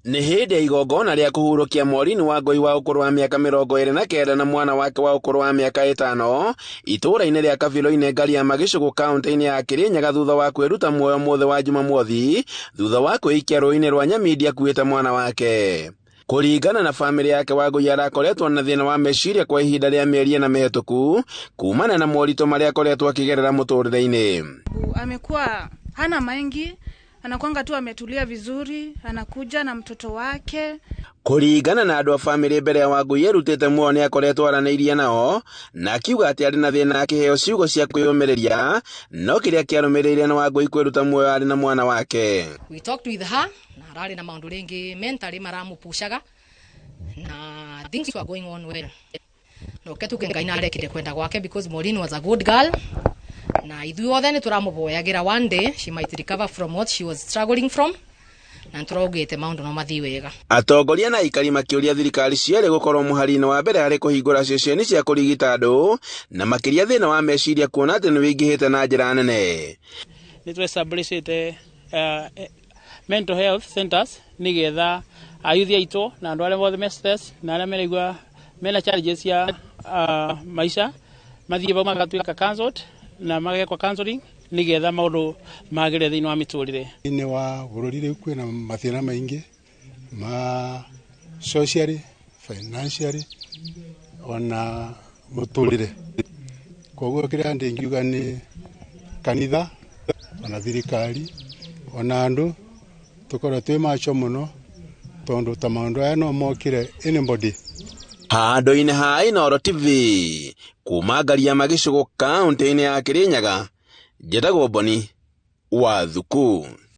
Nĩ hĩndĩ ya igongona rĩa kũhurũkia Maureen Wangũi wa ũkũrũ wa mĩaka 29 na mwana wake wa ũkũrũ wa mĩaka 5 itũũra-inĩ rĩa Kabiloinĩ Ngariama Gĩcũgũ kaunti-inĩ ya Kĩrĩnyaga thutha wa kwĩruta muoyo mũthĩ wa Jumamothi thutha wa kwĩikia rũũĩ-inĩ rwa Nyamindi akuĩte mwana wake. Kũringana na famĩlĩ yake Wangũi arakoretwo na thĩna wa meciria kwa ihinda rĩa mĩeri 4 mĩhĩtũku kumana na moritũ marĩa akoretwo akĩgerera mũtũrĩre-inĩ. Amekuwa hana mengi, anakwanga tu ametulia vizuri, anakuja na mtoto wake. Kũringana na andũ a famĩlĩ mbere ya Wangũi erutĩte muoyo nĩ akoretwo aranĩirie nao na akiuga atĩ arĩ na thĩna akĩheo ciugo cia kwĩyũmĩrĩria no kĩrĩa kĩarũmĩrĩire nĩ Wangũi kwĩruta muoyo arĩ na mwana wake. We talked with her na ararĩ na maũndũ rĩngĩ mentally maramũpushaga na things were going on well. No ke tuge Ngai nĩarekire kwenda gwake because Maureen was a good girl na ithuĩ othe nĩ tũramũvoyagĩra one day she might recover from what she was struggling from na nĩtũraugĩte maũndũ no mathiĩ wega. Atongoria na aikari makĩũria thirikari cierĩ gũkorwo mũhari-inĩ wa mbere harĩ kũhingũra ceceni cia kũrigita andũ na makĩria thĩna wa meciria kuona atĩ nĩ wĩingĩhĩte na njĩra nene. Nĩ tũ-establishĩte mental health centers nĩgetha ayuthi aitũ na andũ arĩa mothe me stress na arĩa meraigua mena challenges cia maica mathiĩ vau magatuĩka counseled na magekwo counseling nĩgetha maũndũ magĩre thĩinĩ wa mĩtũrĩre. Thĩinĩ wa bũrũri rĩu kwĩna mathĩna maingĩ ma socially, financially ona mũtũrĩre. Koguo kĩrĩa ndingiuga nĩ kanitha ona thirikari ona andũ tũkorwo twĩ macho mũno tondũ ta maũndũ aya no mokĩre anybody. Handũ-inĩ ha Inooro TV kuma Ngariama Gĩcũgũ kaunti-inĩ ya Kĩrĩnyaga, njĩtagwo Boni wa Thuku.